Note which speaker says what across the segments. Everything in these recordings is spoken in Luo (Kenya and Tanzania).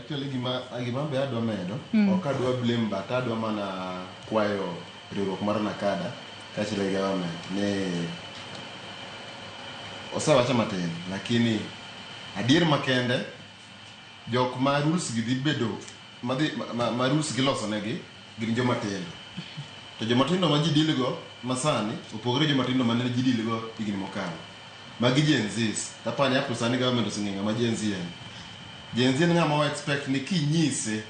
Speaker 1: Actually gima be adwa medo, ok adwa blame, but adwa mana kwayo riwruok mar NACADA kaachiel gi government ni osewache matin, lakini adier makende jok ma rules gi dhi bedo madhi ma rules gi loso negi gin joma tindo, to joma tindo ma ji deal go masani opogore joma tindo mane ji deal go higni mokalo. Magi Gen Zs. Tapani up to sani government oseng'eyo ng'ama Gen Z en. Gen Z en ng'ama wa expect ni kinyise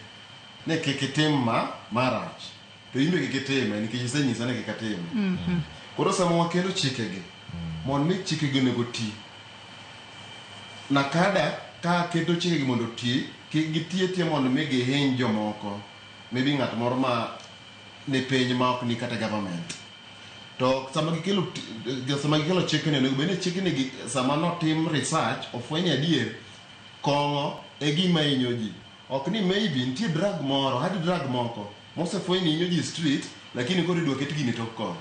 Speaker 1: ni kik itim ma marach, to in be kik itime nikech isenyisa ni kik atime. Koro sama wakelo chikegi mondo mi chikegi onego ti, NACADA ka keto chikegi mondo oti, kik giti atiya mondo mi gihiny jomoko, maybe ng'at moro ma ni piny ma ok ni kata government. To sama gikelo chikni, onego bed ni chikni gi sama notim research ofweny adier kong'o e gima hinyo ji, ok ni maybe nitie drug moro, hard drug moko mosefweny ni hinyo ji e street, lakini koro idwa ket gini e tok kong'o.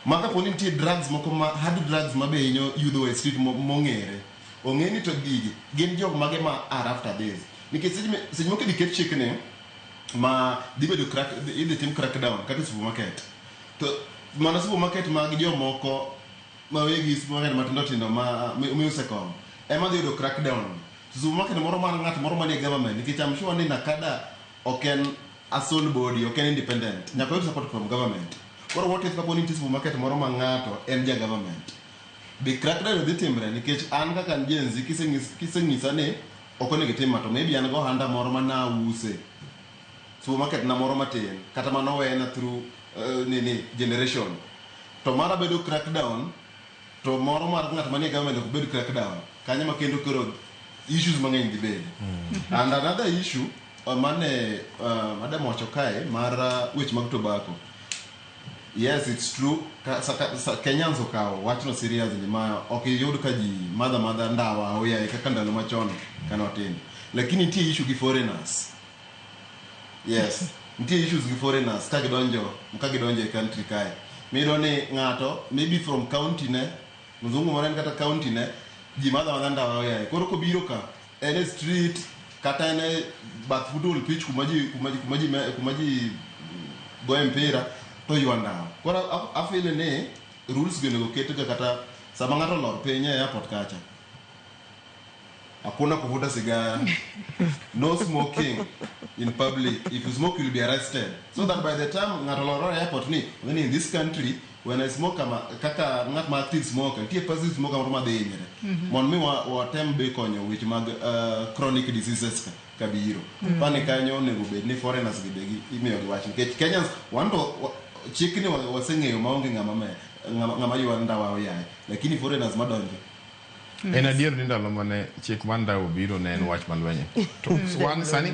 Speaker 1: Ma kapo ni nitie drugs moko ma hard drugs ma be hinyo yudho e street mong'ere ong'e ni to gigi gin jok mage ma are after this, nikech seche moko idhi ket chikni ma dhi bedo crack, idhi tim crackdown kata e supermarket, to mana supermarket mag jomoko ma wegi supermarket matindo tindo ma miuse kong'o ema dhi yudo crackdown. Supermarket moro mar ng'at moro manie government, nikech I'm sure ni NACADA ok en a sole body, ok en independent, nyaka oyud support from government. Koro what if kapo ni nitie supermarket moro ma ng'ato en ja government, be crackdown dhi timre? Nikech an kaka an Gen Z, kiseng'isa ni ok onego itim ma, to maybe an go ohanda moro ma nause supermarket na moro matin kata manowena through nini generation, to mara bedo crackdown, to moro mar ng'at manie government ok bed crackdown kanyo, ma kendo koro issues mang'eny dhi bedo. And another issue mane madam wacho kae mar weche mag tobacco, yes, it's true, ka Kenyans okawo wachno seriously ma ok iyud ka ji madha madha ndawa aoyaye kaka ndalo machon kane watindo, lakini nitie issue gi foreigners. Yes, nitie issues gi foreigners ka gidonjo e country kae, miyudo ni ng'ato maybe from county ne mzungu moro en kata county ne ji madho amadha ndawa oyaye. Koro kobiro ka en e street kata en e bath football pitch kuma ji goye mpira to ywa ndawa. Koro afeel ni rules gi onego ket ga kata sama ng'ato olor piny e airport kacha, hakuna kuvuta sigara, no smoking in public, if you smoke you'll be arrested, so that by the time ng'ato olor e airport ni when in this country when I smoke ama, kaka ng'at ma active smoker, nitie passive smoker moro madhi hinyre, mondo mi watem be konyo weche mag chronic diseases ka kabiro pani kanyo. Onego bed ni foreigners gi be imiyo gi wach, nikech Kenyans wan to chikni waseng'eyo maonge ng'ama ywa ndawa oyaye, lakini foreigners madonjo.
Speaker 2: En adier ni ndalo mane chik mar ndawa obiro ne en wach malwenye, to wan sani